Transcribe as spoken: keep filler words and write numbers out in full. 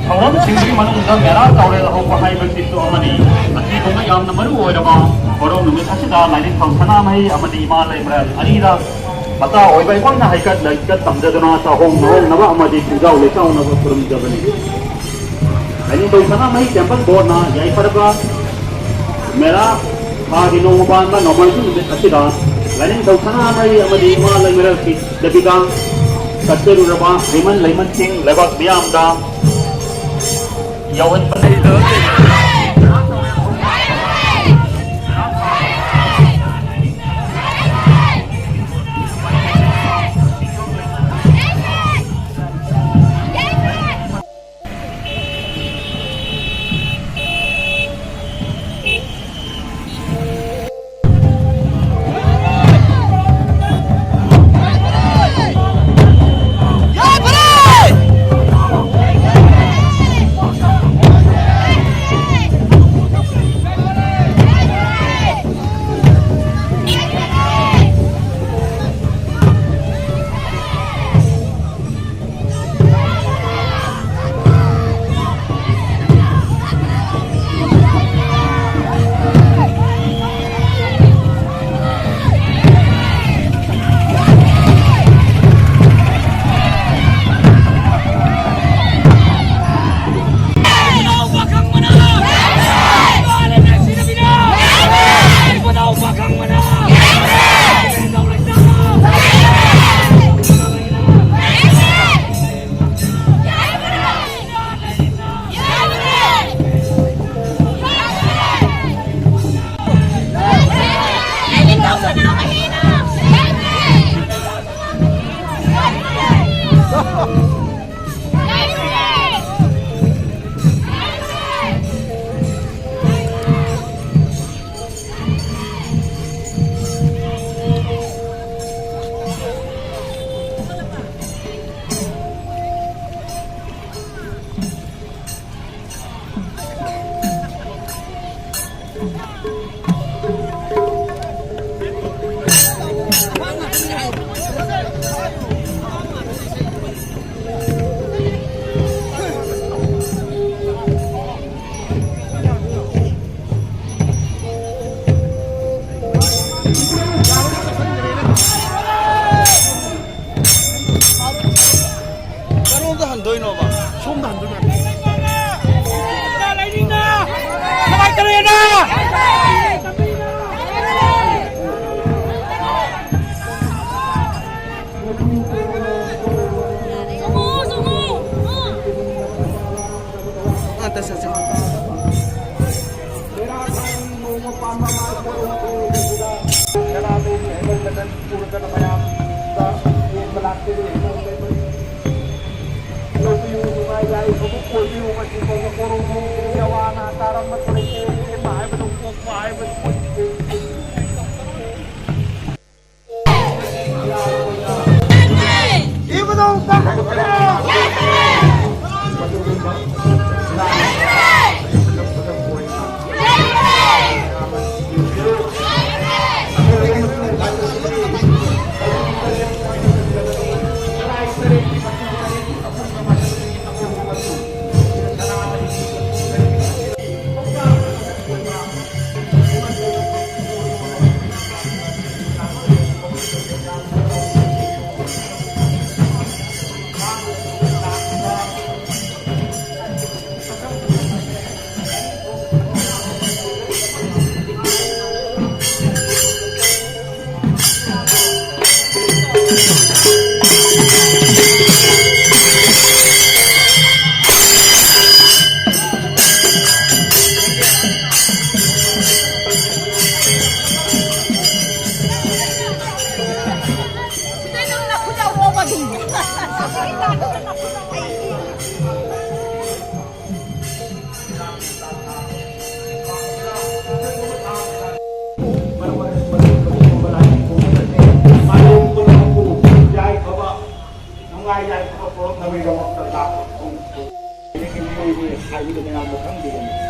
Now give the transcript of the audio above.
ꯊꯧꯔꯝꯁꯤꯡꯒꯤ ꯃꯅꯨꯡꯗ ꯃꯦꯔꯥ ꯇꯥꯎꯔꯦꯜ ꯍꯧꯕ ꯍꯥꯏꯕꯁꯤꯁꯨ ꯑꯃꯅꯤ꯫ ꯑꯁꯤꯒꯨꯝꯕ ꯌꯥꯝꯅ ꯃꯔꯨ ꯑꯣꯏꯔꯕ ꯀꯣꯔꯧ ꯅꯨꯃꯤꯠ ꯑꯁꯤꯗ ꯂꯥꯏꯅꯤꯡꯊꯧ ꯁꯅꯥꯃꯍꯤ ꯑꯃꯗꯤ ꯏꯃꯥ ꯂꯩꯃꯔꯦꯜ ꯑꯅꯤꯗ ꯃꯆꯥ ꯑꯣꯏꯕ ꯑꯩꯈꯣꯏꯅ ꯍꯩꯀꯠ ꯂꯩꯀꯠ ꯇꯝꯖꯗꯨꯅ ꯆꯥꯍꯣꯡ ꯅꯍꯣꯡꯅꯕ ꯑꯃꯗꯤ ꯄꯨꯡꯖꯥꯎ ꯂꯩꯆꯥꯎꯅꯕ ꯈꯨꯔꯨꯝꯖꯕꯅꯤ꯫ ꯂꯥꯏꯅꯤꯡꯊꯧ ꯁꯅꯥꯃꯍꯤ ꯇꯦꯝꯄꯜ ꯕꯣꯔꯗꯅ ꯌꯥꯏꯐꯔꯕ ꯃꯦꯔꯥ ꯊꯥꯒꯤ ꯅꯣꯡꯃ ꯄꯥꯟꯕ ꯅꯣꯡꯃꯥꯏꯖꯤꯡ ꯅꯨꯃꯤꯠ ꯑꯁꯤꯗ ꯂꯥꯏꯅꯤꯡꯊꯧ ꯁꯅꯥꯃꯍꯤ ꯑꯃꯗꯤ ꯏꯃꯥ ꯂꯩꯃꯔꯦꯜ ꯗꯦꯕꯤꯀꯥ ꯀꯠꯆꯔꯨꯔꯕ ꯍꯩꯃꯟ ꯂꯩꯃꯟꯁꯤꯡ ꯂꯩꯕꯥꯛ ꯃꯤꯌꯥꯝꯗ ꯌꯥꯎꯍꯟꯕ ꯂꯩꯇꯕ꯫ ꯀꯔꯣꯝꯗ ꯍꯟꯗꯣꯏꯅꯣꯕ? ꯁꯣꯝꯗ ꯍꯟꯗꯣꯏꯅꯦ꯫ ꯉꯥꯛꯇ ꯆꯠꯁꯤ꯫ ꯁꯅꯥꯃꯍꯤ ꯍꯦꯃꯟꯕꯗ ꯎꯔꯗꯅ ꯃꯌꯥꯝꯗ ꯌꯦꯡꯕ ꯂꯥꯛꯄꯤꯔꯤ꯫ ꯍꯦꯃꯟꯕꯗ ꯂꯧꯕꯤꯌꯨ, ꯅꯨꯡꯉꯥꯏ ꯌꯥꯏꯐꯕ ꯑꯣꯏꯕꯤꯌꯨ꯫ ꯉꯁꯤ ꯐꯥꯎꯕ ꯀꯣꯔꯣꯅꯥꯒꯤ ꯑꯋꯥ ꯑꯅꯥ ꯇꯥꯔꯝꯕ ꯊꯣꯔꯛꯄ ꯏꯃꯥ ꯍꯥꯏꯕꯗꯨ ꯄꯣꯛꯄ ꯍꯥꯏꯕꯗꯨ ꯑꯣꯏꯈꯤꯗꯦ꯫ ꯅꯨꯡꯉꯥꯏ ꯌꯥꯏꯐꯕ ꯄꯨꯔꯛꯅꯕꯒꯤꯗꯃꯛꯇ ꯂꯥꯛꯄ ꯍꯥꯏꯕꯗꯨ ꯃꯌꯥꯝꯅ ꯈꯪꯕꯤꯒꯅꯤ꯫